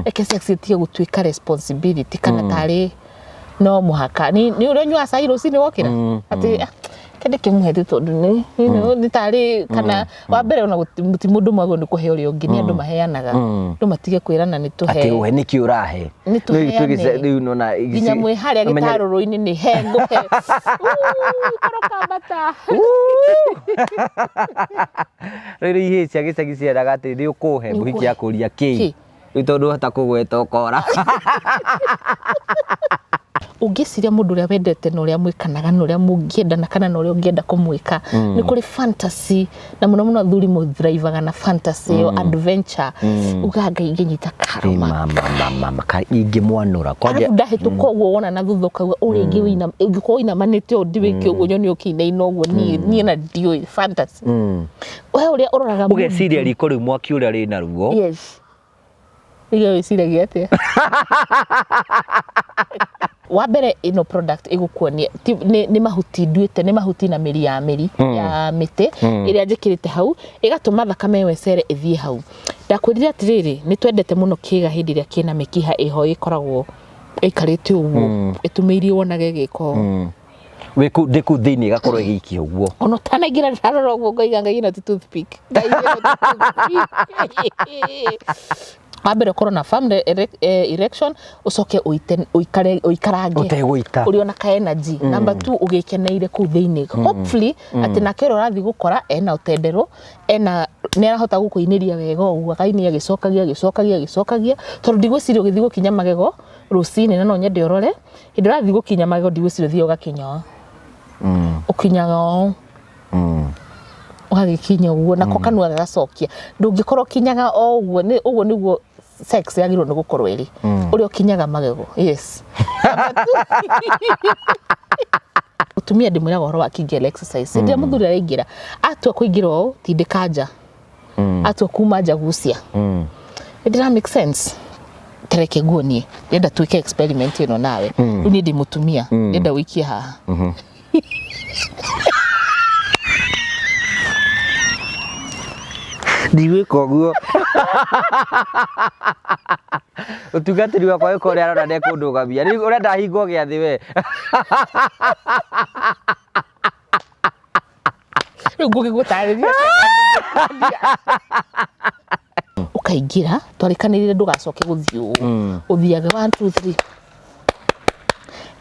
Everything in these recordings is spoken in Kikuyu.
Reke sex ĩtige gũtuĩka responsibility kana tarĩ no mũhaka nĩ ũrĩa ũnyuaga cai rũcinĩ wokĩra atĩ "Ah, kende kĩmũhe tu tondũ nĩ nĩ tarĩ kana wa mbere ona ti mũndũ mwagwo nĩ kũhe ũrĩa ũngĩ, nĩ andũ maheanaga. Andũ matige kwĩrana nĩ tũhe. Atĩ ũhe nĩkĩ ũrahe? Nĩ tũheane. Rĩu nona nginya mwĩ harĩa gĩtarũrũ-inĩ nĩ he ngũhe. Koroka mbata. Rĩu ihĩĩ cia gĩcagi cieraga atĩ nĩ ũkũhe. Nĩ mũhiki ũkũhe. Akũria kĩ? Kĩ? Rĩu tondũ hota kũgweta ũkora. Ũngĩciria mũndũ ũrĩa wendete na ũrĩa mwĩkanaga na ũrĩa mũngĩendana kana na ũrĩa ũngĩenda kũmwĩka, nĩ kũrĩ fantasy, na mũno mũno athuri mũthrivaga na fantasy ĩyo, adventure, ugaga Ngai ingĩnyita karũma. Mama mama mama, ingĩmwanũra kwanja. Arabu ndahĩtũka ũguo wona na thutha ũkauga ũrĩa ingĩ ũngĩkorwo ũinamanĩte ũũ ndiwĩke ũguo nyone ũkĩinaina ũguo niĩ na ndiũĩ fantasy we ũrĩa ũroraga mũndũ. Ũgeciria riko rĩu mwaki ũrĩa rĩ naruo. Yes. Iga wĩciragia atĩa? Wa mbere ĩno product ĩgũkuonia nĩ mahuti nduĩte, nĩ mahuti na mĩri ya mĩri ya mĩtĩ ĩrĩa njĩkĩrĩte hau ĩgatũma thakame ĩyo ĩcere ĩthiĩ hau. Ndakwĩrire atĩrĩrĩ, nĩ twendete mũno kĩga hĩndĩ ĩrĩa kĩna mĩkiha ĩho ĩkoragwo ĩikarĩte ũguo ĩtumĩirie wonage ĩgĩka ũũ. Wĩ kũu ndĩ kũu thĩinĩ ĩgakorwo ĩgĩikia ũguo. Ona ũtanaingĩra ndarora ũguo ngoiga Ngai ĩno ti toothpick. Ngai ĩno ti toothpick. Wa mbere ũkorwo na firm erection, ũcoke ũite ũikare ũikarange ũtegũita ũrĩ ona ka energy. Number two, ũgĩkeneire kũu thĩinĩ, hopefully atĩ nake ũrĩa ũrathiĩ gũkora ena ũtenderũ, ena nĩ arahota gũkũinĩria wega ũguo, akainia agĩcokagia agĩcokagia agĩcokagia, tondũ ndigwĩciria ũgĩthiĩ gũkinya magego rũcinĩ, na no nyende ũrore hĩndĩ ũrathiĩ gũkinya magego, ndigwĩciria ũthiĩ ũgakinya ũũ, ũkinyaga ũũ, ũgagĩkinya ũguo nako kanua gagacokia. Ndũngĩkorwo ũkinyaga o ũguo. Ũguo nĩguo sex yagĩrĩirwo nĩ gũkorwo ĩrĩ, ũrĩa ũkinyaga magego. Yes. Mũtumia ndĩmwĩraga ũhoro wa Kegel exercise. Hĩndĩ ĩrĩa mũthuri araingĩra, atua kũingĩra ũũ, tindĩka nja, atua kuma nja, gucia. Nĩ ndĩra make sense? Tereke nguonie, ndĩrenda twĩke experiment ĩno nawe. Rĩu niĩ ndĩ mũtumia, ndĩrenda ũikie haha. Ndigwĩka ũguo. Ũtungatĩri wakwa wĩka ũrĩa arona ndekũndũgamia. Rĩu ũrenda hingwo gĩathĩ we? Rĩu ngũgĩgũtarĩria ũkaingĩra, twarĩkanĩrire ndũgacoke gũthiĩ ũũ, ũthiage 1 2 3,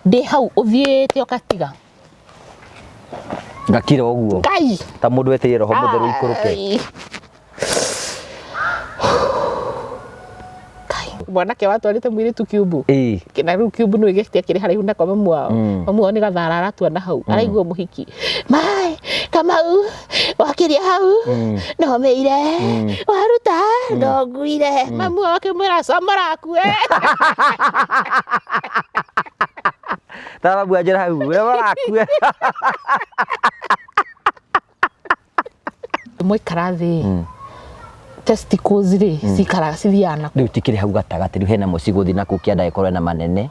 ndĩ hau ũthiĩte ũgatiga. Ngakira ũguo. Ngai. Ta mũndũ wetereire roho mũtheru ikũrũke. Ai. Ngai. Mwanake watwarĩte mũirĩtu kiumbu na rĩu kiumbu nĩ gĩti akĩrĩ haraihu na kwa mamu wao. Mamu wao nĩ gathara aratua na hau araigua mũhiki mai Kamau wakĩria hau nomĩire waruta ndonguire. Mamu wao akĩmwĩra comora akue. Ta mamu anjĩra hau we wakue. Mwaikara thĩ, testicles rĩ cikaraga cithiaga na Rĩu tikĩrĩ hau gatagatĩ, rĩu hena mũci gũthiĩ na kũu kĩanda gĩkorwo na manene.